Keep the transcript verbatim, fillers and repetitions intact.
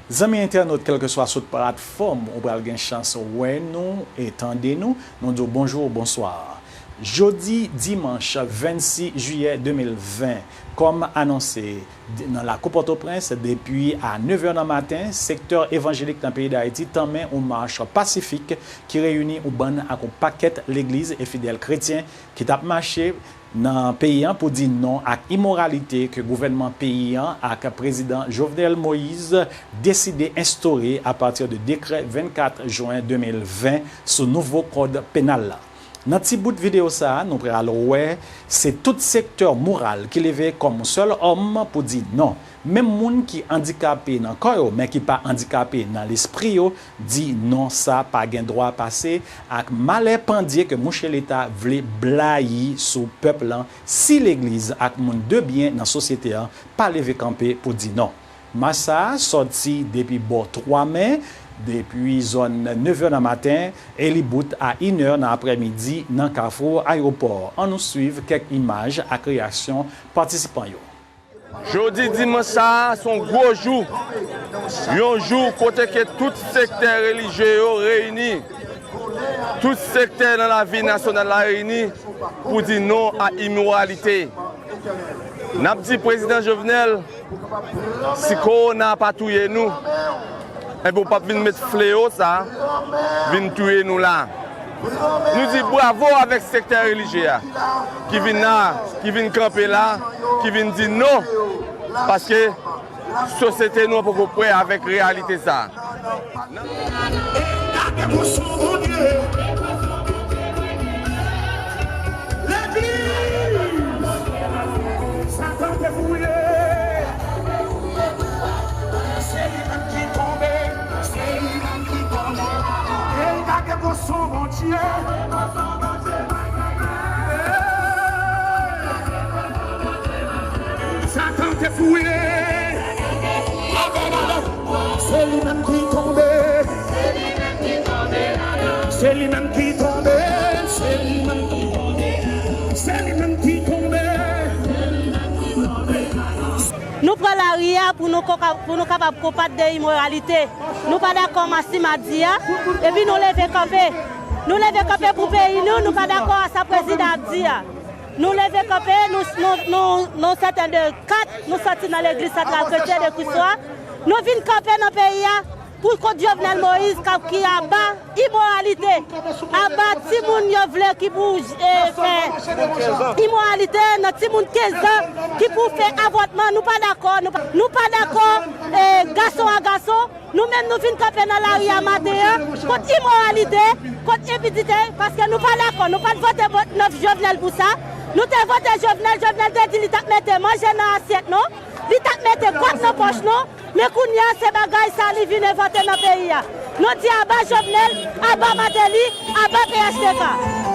Zanmi entènot, kèlkeswa sot platfòm ou pral gen chans wè nou e tande nou, nou di w bonjou, bonswa. Jodi dimanch vennsis jiyè de mil ven, kòm anonse, nan lakou Pòtoprens, depi a nevè nan maten, sektè evanjelik nan peyi Dayiti tanmen yon mach pasifik ki reyini yon bann ak yon pakèt legliz e fidèl kretyen ki t ap mache nan peyi an pou di non ak imoralite ke gouvènman peyi an ak prezidan Jovenel Moïse deside enstore apati de dekrè vennkat jen de mil ven sou nouvo kòd penal la. Nan ti bout videyo sa a, nou pral wè se tout sektè moral ki leve kòm yon sèl òm pou di non. Menm moun ki andikape nan kò yo, men ki pa andikape nan lespri yo, di non, sa pa gen dwa pase, ak malè pandye ke mouche Leta vle blayi sou pèp lan si legliz ak moun de byen nan sosyete an pa leve kanpe pou di non. Mach sa a sòti depi bò twa mè, depi zòn nevè nan maten, e li bout a inè nan aprèmidi nan kafou ayewopò. Ann nou swiv kèk imaj ak reyaksyon patisipan yo. Jodi dimanch sa a, se yon gwo jou. Yon jou kote ke tout sektè relijye yo reyini. Tout sektè nan lavi nasyonal la reyini pou di non a imoralite. N ap di prezidan Jovenel, si kowona pa touye nou, enben w p ap vin met fleyo sa vin touye nou la. Nou di bravo avèk sektè relijye a ki vin la, ki vin kanpe la, ki vin di non, paske sosyete nou an poko prè avèk reyalite sa. Legliz! Satan te fouye! Se li menm ki tonbe, se li menm ki tonbe. E l gade gwo son Bondye. Satan te fouye. Se li menm ki tonbe. Se li menm ki tonbe. Se li menm ki tonbe. Se li menm ki tonbe. Nou pran lari a pou nou koka-, pou nou kapab konbat de imoralite. Nou pa dakò Massima di a, epi nou leve kanpe. Nou leve kanpe pou peyi nou, nou pa dakò a sa prezidan ap di a. Nou leve kanpe, nou, nou, nou, nou sèten de kat, nou sòti nan legliz santral kretyen de Kriswa. Nou vin kanpe nan peyi a pou kont Jovenel Moïse k ap ki aba imoralite, aba timoun yo vle ki pou, eh, fè imoralite nan timoun kenz an ki pou fè avòtman. Nou pa dakò, nou pa, nou pa dakò, eh, gason a gason. Nou menm nou vin kanpe nan lari a maten an kont imoralite, kont enpidite, paske nou pa dakò, nou pa t vote bo-, non Jovenel pou sa. Nou te vote Jovenel, Jovenel te di li t ap mete manje nan asyèt nou, li t ap mete kòb nan pòch nou, men kounye a se bagay sa li vin envante nan peyi a. Nou di aba Jovenel, aba Martelly, aba P H T K.